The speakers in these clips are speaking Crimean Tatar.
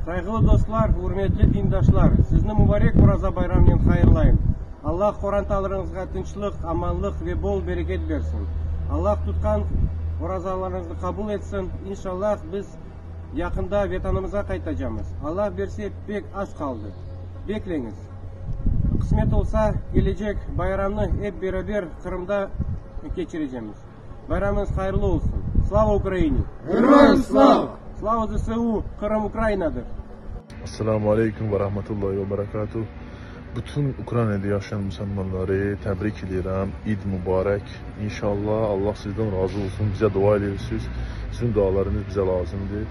Sayğılı dostlar, ürmetli dindaşlar, sizni mubarek Oraza bayramınen hayırlayım. Allah qorantalarıñızğa tınçlıq, amanlıq ve bol bereket bersin. Allah tutqan orazalarıñıznı qabul etsin. İnşallah, biz yaqında Vetanımızğa qaytacamız. Allah berse, pek az qaldı. Bekleñiz. Qısmet olsa, kelecek bayramnı ep beraber Qırımda keçirecemiz. Bayramıñız hayırlı olsun! Slava Ukraini! Geroyam slava! Slava ZSU! Qırım Ukrainadır! Esselamu Aleyküm ve Rahmetullahi ve Berekatuh. Bütün Ukraynada yaşayan müsəlmanları təbrik eləyirəm. İd mübarək. İnşallah Allah sizdən razı olsun. Bizə dua eləyirsiniz. Sizin dualarınız bizə lazımdır.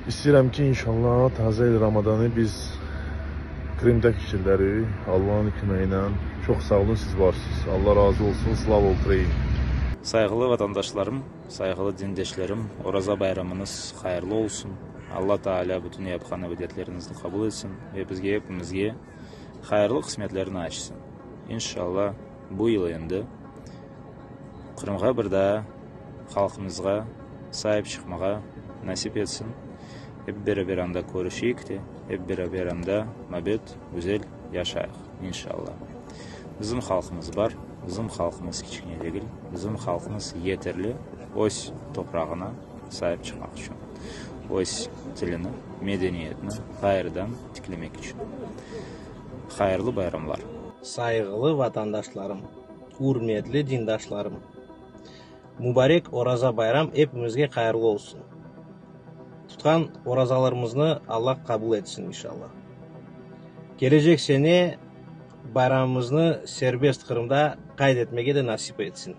İstəyirəm ki, inşallah təzə il Ramadanı biz Krımda keçirərik. Allahın köməyi ilə. Çox sağ olun, siz varsınız. Allah razı olsun. Slava Ukrayni. Sayğılı vatandaşlarım, sayğılı dindeşlerim, Oraza bayramıñız hayırlı olsun! Alla Taalâ bütün yapqan ibadetleriñizni qabul etsin ve bizge epimizge hayırlı qısmetlerni açsın. İnşalla, bu yıl endi Qırımğa bir daa halqımızğa saip çıqmağa nasip etsin. Ep beraber anda körüşeyik de, ep beraber anda mabet, güzel yaşayıq, inşalla. Bizim halqımız bar, bizim halqımız kiçkine degil, bizim halqımız yeterli öz toprağına saip çıqmaq içün, öz tilini, medeniyetini ğayrıdan tiklemek içün. Hayırlı bayramlar! Sayğılı vatandaşlarım, ürmetli dindaşlarım! Mubarek Oraza bayram epimizge hayırlı olsun! Tutqan orazalarımıznı Allah qabul etsin, inşallah. Kelecek sene bayramımıznı serbest Qırımda qayd etmege de nasip etsin.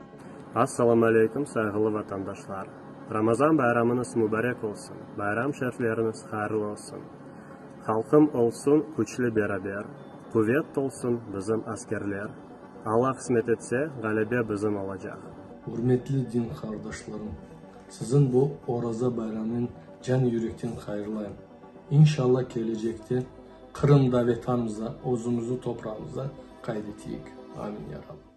Assalamu aleykum, sayğılı vatandaşlar! Ramazan bayramıñız mubarek olsun, bayram şerfleriñiz hayırlı olsun! Halqım olsun küçlü beraber, Quvet tolsun bizim askerler. Alla qısmet etse, ğalebe bizim olacaq. Ürmetli din qardaşlarım! Siziñ bu Oraza bayramınen can-yürekten hayırlayım. İnşalla kelecekte Qırımda, Vetanımızda, özümüzniñ toprağımızda qayd eteyik. Amin, ya Rabbi.